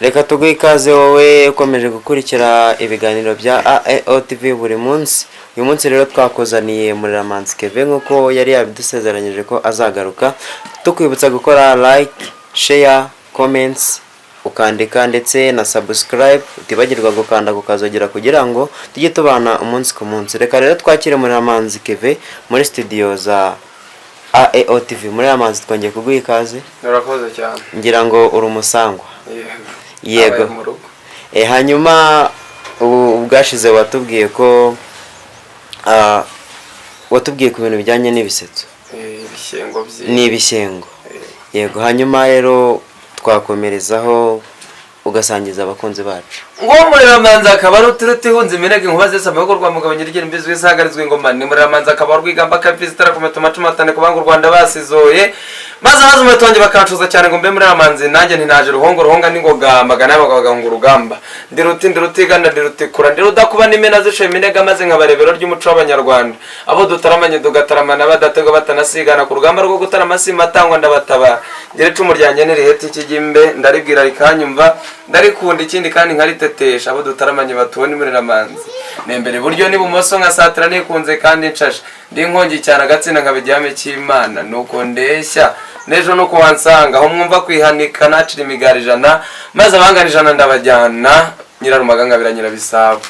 Reka tuguhe ikaze wowe ukomeje gukurikira ibiganiro bya AEO TV buri munsi. Uyu munsi rero twakuzaniye Mureramanzi Kevin nk'uko yari yabidusezeranyije ko azagaruka. Tukwibutsa gukora like, share, comments, ukandika ndetse na subscribe, utibagirwa gukanda kukazogera kugira ngo tujye tubana umunsi ku munsi. Reka rero twakire Mureramanzi Kevin muri studio za AEO TV. Mureramanzi, twongeye kuguha ikaze. Urakoze cyane. Ngira ngo uri umusangwa. Yego. Yego. Abaye mu rugo. Hanyuma ubu ubwashize watubwiye ko watubwiye ku bintu bijyanye n'ibisetso. Ibishyengo byiza. N'ibishyengo. Yego, hanyuma rero twakomerezaho ugasangiza abakunzi bacu. Ngo Mureramanzi akaba ari uturuti ihunze iminega, inkuba zese amaboko rwa mugabo nyirigera imbizi wisagarizwa ingoma. Ni Mureramanzi akaba rwigamba akabyizi itarakometa amacumu atane kubanga u Rwanda basizoye, maze abazi umuheto wanjye bakancuza cyane ngo mbe Mureramanzi, nanjye ntinaje ruhongo ruhonga n'ingoga magana y'abagabo bagahunga urugamba. Ndi ruti, ndi rutigana, ndi rutikura, ndi rudakuba n'imena zishoye iminega, maze nkabarebero ry'umuco w'Abanyarwanda. Abo dutaramanye tugataramana badategwa batanasigana ku rugamba rwo gutarama simatangwa, ndabatabara ngira icumu ryanjye niriheta ikigimbe, ndaribwira rikanyumva, ndarikunda ikindi kandi nkaritetesha. Abo dutaramanye batubona Mureramanzi, nembera iburyo n'ibumoso nkasatira nikunze kandi nshashe, ndi inkongi cyane agatsinda nkaba igihame cy'Imana, nuko ndeshya n'ejo nuko wansanga aho mwumva kwihanika, nacira imigari 100 maze abangana 100 ndabajyana nyirarumaga nkabira nyirabisabo.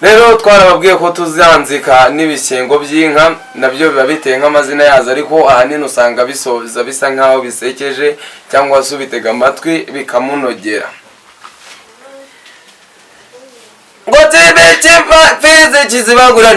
Rero twarababwiye ko tuzanzika n'ibishyengo by'inka, nabyo biba biteye nk'amazina yazo, ariko ahanini usanga bisoza bisa nk'aho bisekeje cyangwa se ubitega amatwi bikamunogera. Ngo zibiki kizibagura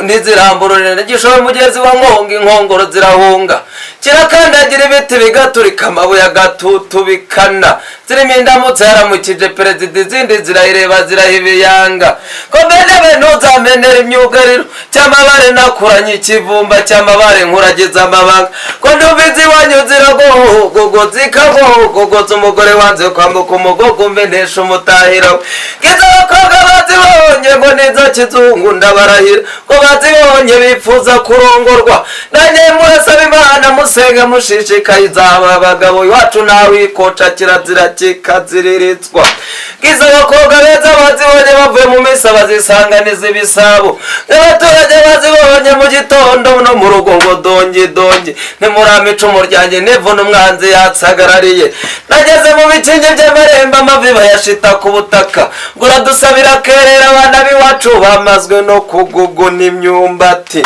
ntizirambururira, gishora umugezi wa Nkongo inkongoro zirahunga, kirakandagira ibiti bigaturika, amabuye agatutubikana, zirimo indamutso yaramukije perezida, izindi zirayireba zirahibiyanga. Ko mbene ntuzamenera imyugariro cy'amabare, nakuranye ikivumba cy'amabare, nkuragiza amabanga, ko ndumva iwanyu ziragogogo zikagogogoza, umugore wanze kwambuka umugogo umvenesha umutahira we. Ngizo abakobwa bazibonye ngo nizo kizungu, ndabarahira ko bazibonye bifuza kurongorwa. Nanjye murasaba Imana, musenge mushishikaye, izaba abagabo iwacu nawe ikoca kirazira kikaziririzwa. Ngizo abakobwa beza bazibonye bavuye mu misa, bazisanganiza ibisabo, abaturage bazibonye mu gitondo no mu rugo ngo donge donge, ntimurama icumu ryanjye nivuna umwanzi yatsagarariye. Nageze mu bikingi by'amarembo amavi bayashita ku butaka, ngo uradusabira kerera abana b'iwacu bamazwe no kuguguna imyumbati.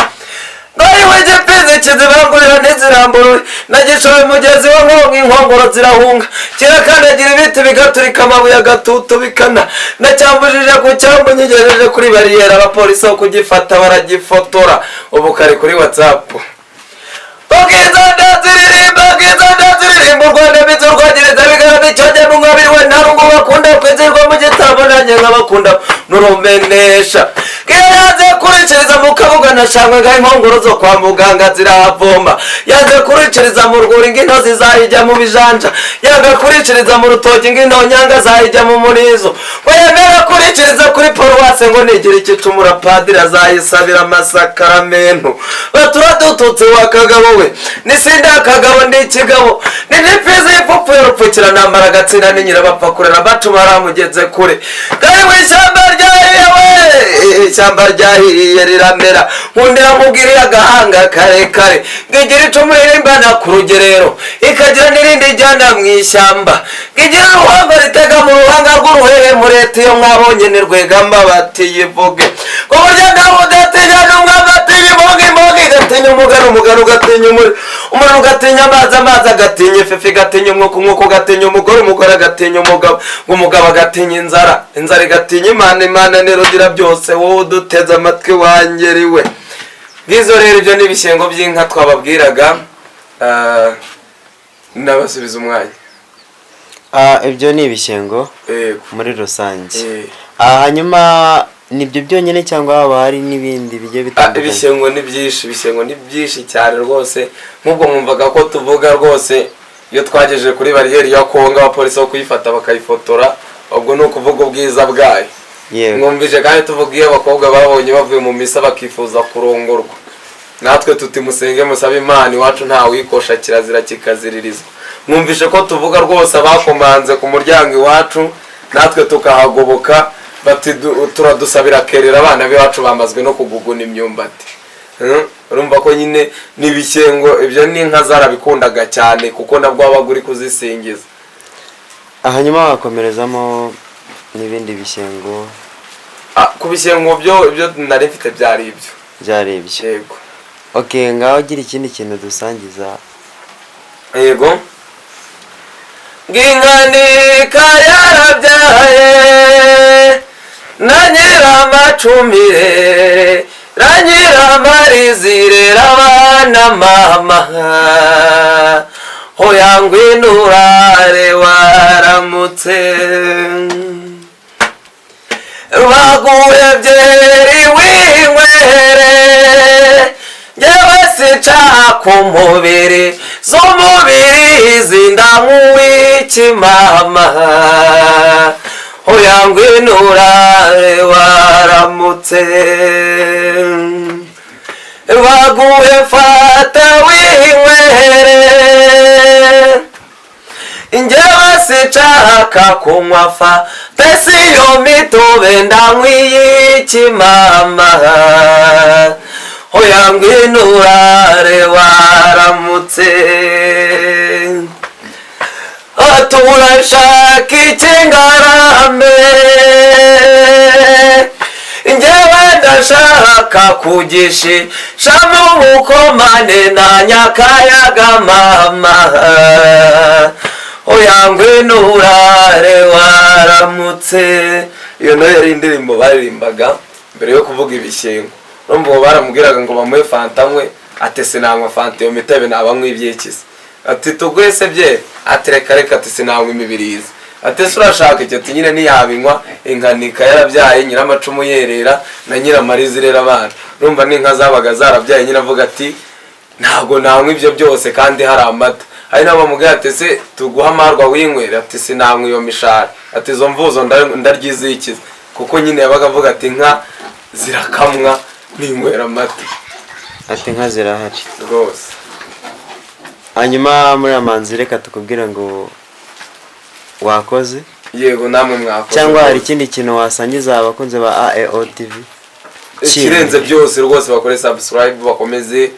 Ngoriwe igipfizi kizibangurira ntiziramburuye, nagishoye umugezi wa Nkongo inkongoro zirahunga, kirakandagira ibiti bigaturika, amabuye agatutubikana, nacyambujije ku cyambu nyigejeje kuri bariyeri, abapolisi aho kugifata baragifotora, ubu kari kuri WhatsApp. Ubwiza ndaziririmba, ubwiza ndaziririmba, u Rwanda mbitse urwagereza bigarama icyonge mu nkabiri we ntarungu bakunda kwizirwa mu gitaramo, nanjye nkabakunda nurumenesha. Iyo yanze kurikiriza mu kabuga nashangwe nga inkongoro zo kwa muganga zirahavoma, yanze kurikiriza mu rwuri ngo intozi zayijya mu bijanja, yanga kurikiriza mu rutoki ngo intonyanga zayijya mu murizo, ngo yemera kurikiriza kuri paruwase ngo nigira ikicumura padiri azayisabira amasakaramentu. Batura dututse wa kagabo we, nisinda akagabo ndi ikigabo, nidipfizi ipfupfuye rupfukira nambara agatsinda ni nyirabapfa kurera bacuma aramugeze kure. Kari mu ishyamba ryahiye we, ishyamba ryahiye riramera, nkundira mubwiriye agahanga karekare, ngigira icumu ririmbana ku rugerero, ikagira n'irindi ijyana mu ishyamba, ngigira uruhanga ritega mu ruhanga rw'uruhehe mureta, iyo mwabonye ni rwegamba batiyivuge ku buryo nawe udatinya n'umwami atinya imboga, imboga igatinya umugano, umugano ugatinya umuriro, umuriro ugatinya amazi, amazi agatinya ififi, igatinya umwuka, umwuka ugatinya umugore, umugore agatinya umugabo, ngo umugabo agatinya inzara, inzara igatinya Imana, Imana nirugira byose. Wowe uduteze amatwi wangeriwe, ngizo rero ibyo ni ibishyengo by'inka twababwiraga. Nabasubiza umwanya. Ibyo ni ibishyengo Yego. muri rusange. Hanyuma nibyo byonyine cyangwa haba hari n'ibindi bigiye bitandukanye? Ibishyengo ni byinshi, ibishyengo ni byinshi cyane rwose. Nk'ubwo mwumvaga ko tuvuga rwose iyo twagejeje kuri bariyeri ya Kongo abapolisi bo kuyifata bakayifotora, ubwo ni ukuvuga ubwiza bwayo. Mwumvise kandi tuvuga iyo abakobwa babonye bavuye mu misa bakifuza kurongorwa, natwe tuti musenge musabe Imana, iwacu nta wikosha kirazira kikaziririzwa. Mwumvishe ko tuvuga rwose abakomanze ku muryango iwacu, natwe tukahagoboka, bati turadusabira kerera, abana b'iwacu bamazwe no kuguguna imyumbati. Urumva ko nyine n'ibishyengo ibyo n'inka zarabikundaga cyane, kuko nabwo wabaga uri kuzisingiza. Hanyuma wakomerezamo n'ibindi bishyengo. Ah, ku bishyengo byo, ibyo nari mfite byari ibyo. Byari ibyo? Yego. Ok, ngaho ugira ikindi kintu dusangiza. Yego, nginkanika yarabyaye na nyiramacumire na nyiramarizirera abana mama, hoya ngwino urare waramutse, baguhe byeri winywere, njyewe sinshaka umubiri z'umubiri zindamuwiki mama, hoya ngwino urare waramutse, baguhe fata winywere, njyewe sinshaka kunywa fa pesi iyo mitobe ndanywa mama, hoya ngwino urare waramutse, turashaka ikingarambe, njyewe ndashaka kugishisha mu bukomane na Nyakayaga mama, oya ngwino urare waramutse. Iyo nayo yari indirimbo baririmbaga mbere yo kuvuga ibishyengo. Urumva uwo baramubwiraga ngo bamuhe fanta anywe, ati sinanywa fanta, iyo mitobe naba nk'ibyikize. Ati tugwese bye, ati reka reka, ati sinanywa imibirizi. Ati ese urashaka icyo? Ati nyine ntiyabinywa. Inkanika yarabyaye nyiramacumu yerera na nyiramariza irera abana. Urumva n'inka zabaga zarabyaye nyine, avuga ati ntabwo nanywa ibyo byose kandi hari amata. Hari n'abo bamubwira ati ese tuguha amarwa winywera? Ati sinanywa iyo mishari, ati izo mvuzo ndaryizikiza, kuko nyine yabaga avuga ati inka zirakamwa ninywera amata. Ati inka zirahari. Rwose. Hanyuma muri amanzi, reka tukubwire ngo wakoze. Yego, namwe mwakoze. Cyangwa hari ikindi kintu wasangiza abakunzi ba AEO TV? Ikirenze byose rwose, bakore subscribe, bakomeze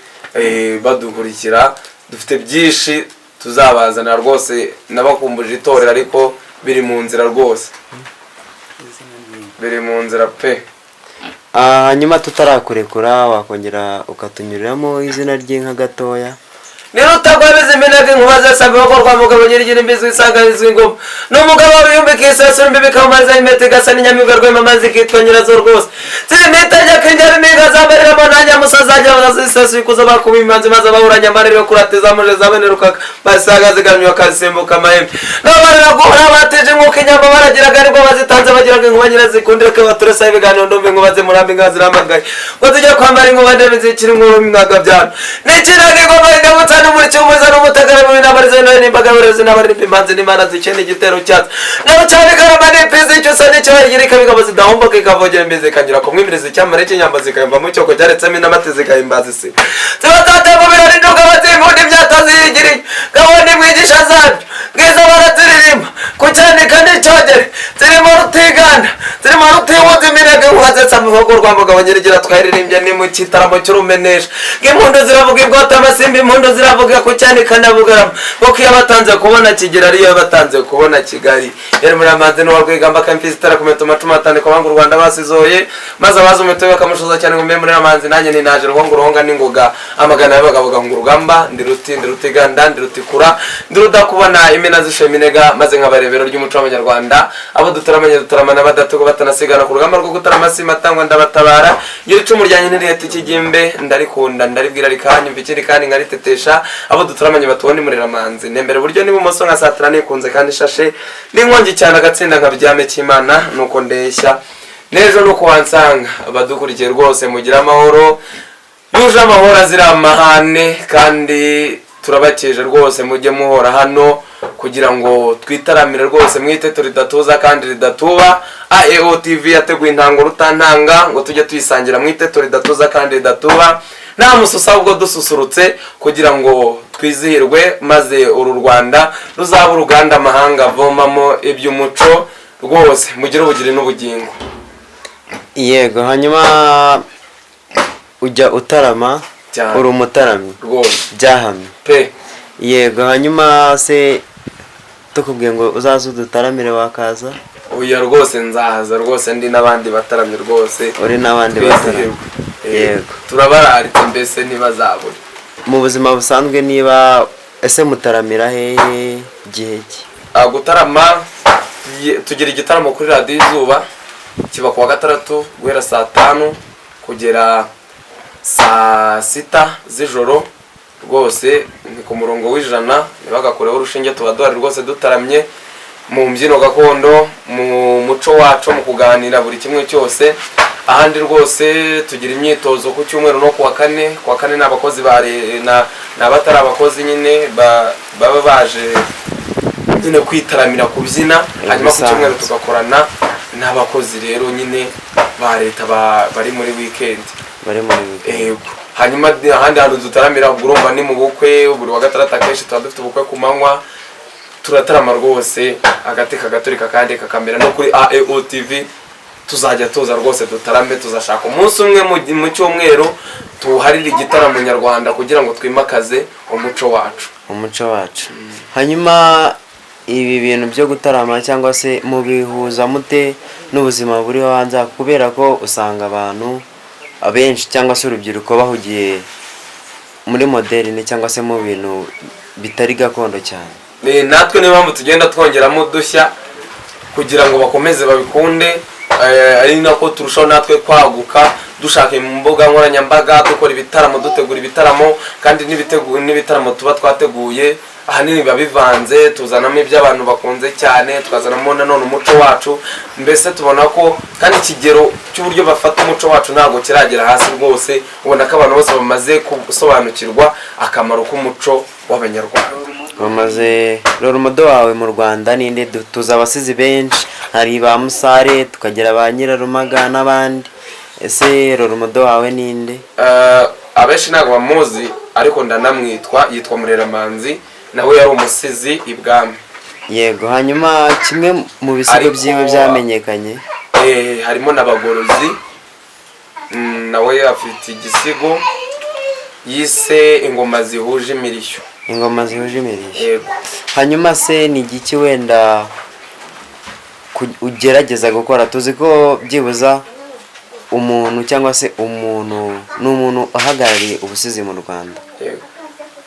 badukurikira, dufite byinshi tuzabazana rwose. Nabakumbuje itorero, ariko biri mu nzira rwose, biri mu nzira pe. Ah, hanyuma tutarakurekura, wakongera ukatunyuriramo izina ry'inka gatoya. Nirutagwabiza iminega, inkuba zesanga urugo rwa mugabo nyirigira imbizi isanganizwa ingoma n'umugabo wiyumbika isesura imbibi ikamumariza impeta igasa n'inyamibwa rwema amazi ikitwa nyirazo rwose zinitegeka ingeri imiga zambariramo nanjye musaza zisesa ikuzo bakuba imanzi maze bahuranya amarira kuratiza muje zabene rukaka basaga zigamye bakazisimbuka amahembe n'abarira guhora bateje inkuka inyama baragiraga aribwo bazitanze bagiraga inkuba nyirazikundira ko baturesa ibiganiro ndumva inkuba zimurambi inka ziramagaye ngo tujye kwambara inkuba ndebe zikiri inkuru mwaga byana n'ikiraga ingoma indamutsa n'umuriki w'umuza n'umutegara mu binama zino n'imbaga burezi n'abaririmba imanzi n'imana zikena igitero cyatsi naho cyane ikarama n'imfizi cyose n'icyo bayigira ikabigabo zidahomboka ikavogera imbizi ikanyura ku mwimirizi icyamare cy'inyama zikayumva mu cyoko cyaretsemo inamate zigahimbaza isi ziba zateye mu birori nduga bazimbundi imyata ziyigiriye gahunda imwigisha zabyo bwiza baraziririmba ku cyanika n'icyogere zirimo rutiganda zirimo rutihuza iminega inkuba zetsa mu rwa mugabo nyirigira twaririmbye ni mu gitaramo cy'urumenesha ng'impundu ziravuga ibwota amasimba, impundu ziravuga ku cyanika na Bugarama, kuko iyo batanze kubona Kigera ariyo batanze kubona Kigali. Yari muri amanzi n'uwa Rwigamba kamfizi itarakumeta amacumu atandika banga u Rwanda basizoye maze abazi umutobe bakamushoza cyane ngo mbe muri amanzi nanjye ninaje ruhonga uruhonga n'ingoga amagana y'abagabo gahunga urugamba, ndi ruti ndi rutiganda ndi rutikura ndi rudakubona imena zishe iminega maze nkabarebero ry'umuco w'abanyarwanda, abo dutaramanye dutaramana badatugo batanasigana ku rugamba rwo gutarama simatangwa ndabatabara, ngira icumu ryanjye ntiriheta ikigimbe ndarikunda ndaribwira rikanyumva ikindi kandi nkaritetesha, abo dutaramanye batubona imuriramanzi nembera iburyo n'ibumoso nkasatira nikunze kandi ishashe n'inkongi cyane agatsinda nkabyame cy'Imana nuko ndeshya n'ejo nuko wansanga. Abadukurikiye rwose mugire amahoro yuje amahoro azira amahane, kandi turabakeje rwose, mujye muhora hano kugira ngo twitaramire rwose mwite ridatuza kandi ridatuba. AEO TV yateguye intango rutantanga ngo tujye tuyisangira mwite ridatuza kandi ridatuba. Nta mususa, ahubwo dususurutse kugira ngo twizihirwe, maze uru Rwanda ruzaba uruganda amahanga avomamo iby'umuco rwose. Mugire ubugiri n'ubugingo. Yego, hanyuma ujya utarama? Cyane. Uri umutaramyi? Rwose. Byahamye? Pe. Yego, hanyuma se tukubwiye ngo uzaze udutaramire, wakaza? Oya, rwose nzahaza rwose, ndi n'abandi bataramyi rwose. Uri n'abandi Twizihirwe. bataramyi. Yego. Turabararitse mbese, ntibazabure. Mu buzima busanzwe, niba ese mutaramira hehe, gihe ki? Gutarama, tugira igitaramo kuri Radiyo Izuba, kiba kuwa gatandatu guhera saa 5 kugera saa 6 z'ijoro. Rwose ni ku murongo w'100, ntibagakureho urushinge. Tuba duhari rwose, dutaramye mu mbyino gakondo, mu muco wacu, mu kuganira buri kimwe cyose. Ahandi rwose tugira imyitozo ku cyumweru no kuwa kane. Kuwa kane ni abakozi ba ni abatari abakozi nyine baba baje nyine kwitaramira, kubyina. Hanyuma ku cyumweru Bisanzwe. tugakorana n'abakozi rero nyine ba leta bari muri weekend. Bari muri weekend. Yego. Hanyuma ahandi hantu dutaramira, ubwo urumva ni mu bukwe. Buri wa gatandatu akenshi tuba dufite ubukwe ku manywa, turatarama rwose, agati kagaturika kandi kakamera. No kuri AEO TV tuzajya tuza rwose dutarame. Tuzashaka umunsi umwe mu cyumweru tuwuharire igitaramo nyarwanda kugira ngo twimakaze umuco wacu. Umuco wacu. Hanyuma ibi bintu byo gutarama cyangwa se mubihuza mute n'ubuzima buriho hanze aha? Kubera ko usanga abantu abenshi cyangwa se urubyiruko bahugiye muri moderne cyangwa se mu bintu bitari gakondo cyane. Natwe niyo mpamvu tugenda twongeramo udushya kugira ngo bakomeze babikunde, ari nako turushaho natwe kwaguka, dushaka imbuga nkoranyambaga, dukora ibitaramo, dutegura ibitaramo. Kandi n'ibitaramo tuba twateguye ahanini biba bivanze, tuzanamo ibyo abantu bakunze cyane, tukazanamo nanone umuco wacu. Mbese tubona ko kandi ikigero cy'uburyo bafata umuco wacu ntabwo kiragera hasi rwose. Ubona ko abantu bose bamaze gusobanukirwa akamaro k'umuco w'Abanyarwanda. Bamaze. Role model wawe mu Rwanda ninde? Tuzi abasizi benshi, hari ba Musare, tukagira ba Nyirarumaga n'abandi. Ese role model wawe ninde? Abenshi ntabwo bamuzi, ariko ndanamwitwa, yitwa Mureramanzi, nawe yari umusizi ibwami. Yego, hanyuma kimwe mu bisigo byiwe byamenyekanye? Harimo n'abagorozi. Nawe afite igisigo yise "Ingoma zihuje imirishyo". "Ingoma zihuje imirishyo". Yego. Hanyuma se ni igiki wenda ugerageza gukora? Tuzi ko byibuza umuntu cyangwa se umuntu ni umuntu uhagarariye ubusizi mu Rwanda,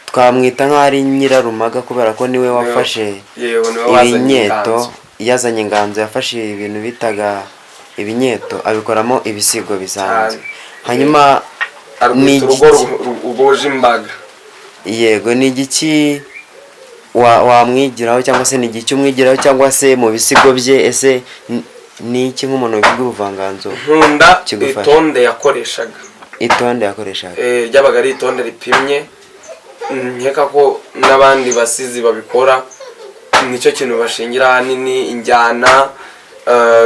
twamwita nk'aho ari Nyirarumaga kubera ko niwe wafashe Yewe, niwe wazanye ibinyeto. Inganzo. Yazanye inganzo, yafashe ibintu bitaga ibinyeto abikoramo ibisigo bisanzwe. Cyane. Hanyuma ni Arwita urugo igiki rwuje imbaga. Yego, ni igiki wamwigiraho cyangwa se ni igiki umwigiraho cyangwa se mu bisigo bye? Ese ni iki nk'umuntu wiga ubuvanganzo Nkunda kigufasha? itonde yakoreshaga. Itonde yakoreshaga. Ryabaga ari itonde ripimye. Nkeka ko n'abandi basizi babikora, nicyo kintu bashingira ahanini, injyana,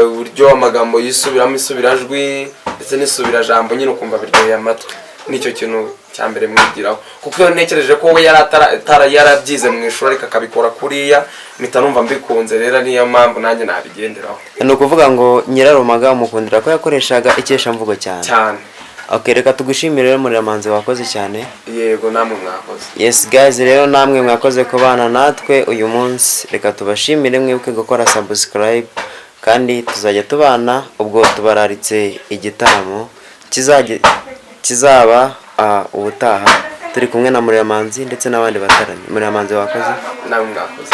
uburyo amagambo yisubiramo, isubirajwi ndetse n'isubirajambo, nyine ukumva biryoheye amatwi. Nicyo kintu cya mbere mwigiraho, kuko iyo ntekereje ko we yari yarabyize mu ishuri ariko akabikora kuriya, mpita numva mbikunze. Rero niyo mpamvu nanjye nabigenderaho. Ni ukuvuga ngo Nyirarumaga umukundira ko yakoreshaga ikeshamvugo cyane? Cyane. Ok, reka tugushimire rero, Muriramanzi, wakoze cyane. Yego, namwe mwakoze. Yes guys, rero namwe mwakoze kubana natwe uyu munsi, reka tubashimire. Mwibuke gukora subscribe kandi tuzajya tubana. Ubwo tubararitse igitaramo kizajya kizaba ubutaha, turi kumwe na Muriramanzi ndetse n'abandi bataramyi. Muriramanzi, wakoze. Namwe mwakoze.